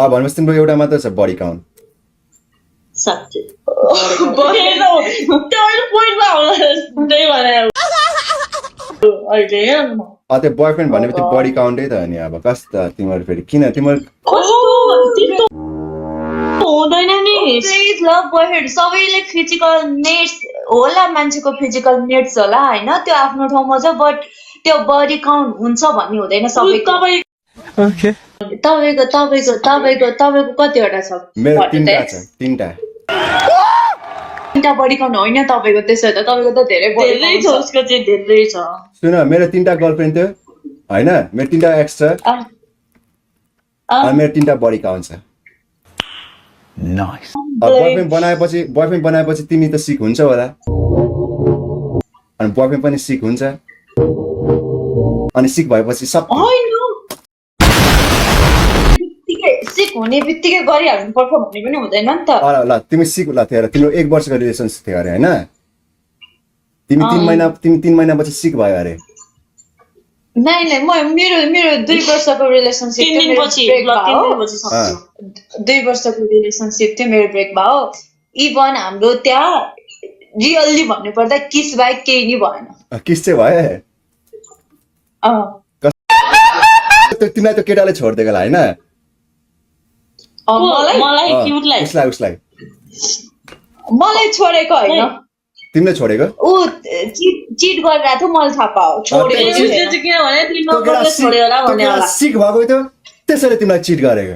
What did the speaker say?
भनेपछि तिम्रो एउटा मात्र छ बडी काउन्ट साँच्चै त्यो बोयफ्रेन्ड भनेपछि बडी काउन्टै त हो नि अब कस्तो तिमीहरू फेरि किन तिमीहरू हुँदैन नि प्लिज लभ बोयफ्रेन्ड सबैले फिजिकल नेड्स होला मान्छेको फिजिकल नेड्स होला हैन त्यो आफ्नो ठाउँमा छ बट त्यो बडी काउन्ट हुन्छ भन्ने हुँदैन सबैको ओके तपाईको कतिवटा छ मेरो तीनटा छ तीनटा बडी काउन्ट होइन तपाईको त्यसो त तपाईको त धेरै छ उसको चाहिँ धेरै छ सुन मेरो तीनटा गर्लफ्रेन्ड थियो हैन मेरो तीनटा एक्स छ अनि मेरो तीनटा बडी काउन्ट छ नाइस बोयफ्रेन्ड बनाएपछि तिमी त सिक हुन्छ होला अनि बोयफ्रेन्ड पनि सिक हुन्छ अनि सिक भएपछि सब सिक हुने बित्तिकै गरिहाल्नु पर्छ भन्ने पनि हुँदैन नि त ल तिमी सिक ल तिम्रो 1 वर्षको रिलेसनसिप थियो अरे हैन तिमी 3 महिनापछि सिक भयो अरे नाइ मेरो 2 वर्षको रिलेसनसिप थियो 2 वर्षको रिलेसनसिप थियो मेरो ब्रेक भयो इभन हाम्रो त्यहाँ रियल्ली भन्नु पर्दा किस बाहेक केही नि भएन किस चाहिँ भयो तिमीलाई त केटाले छोड्दिएको होला हैन उसलाई मलाई छोडेको होइन तिमीले छोडेको ऊ चिट गरिरहेको थियो मैले थाहा पाओ सिक भएको थियो त्यसैले तिमीलाई चिट गरेको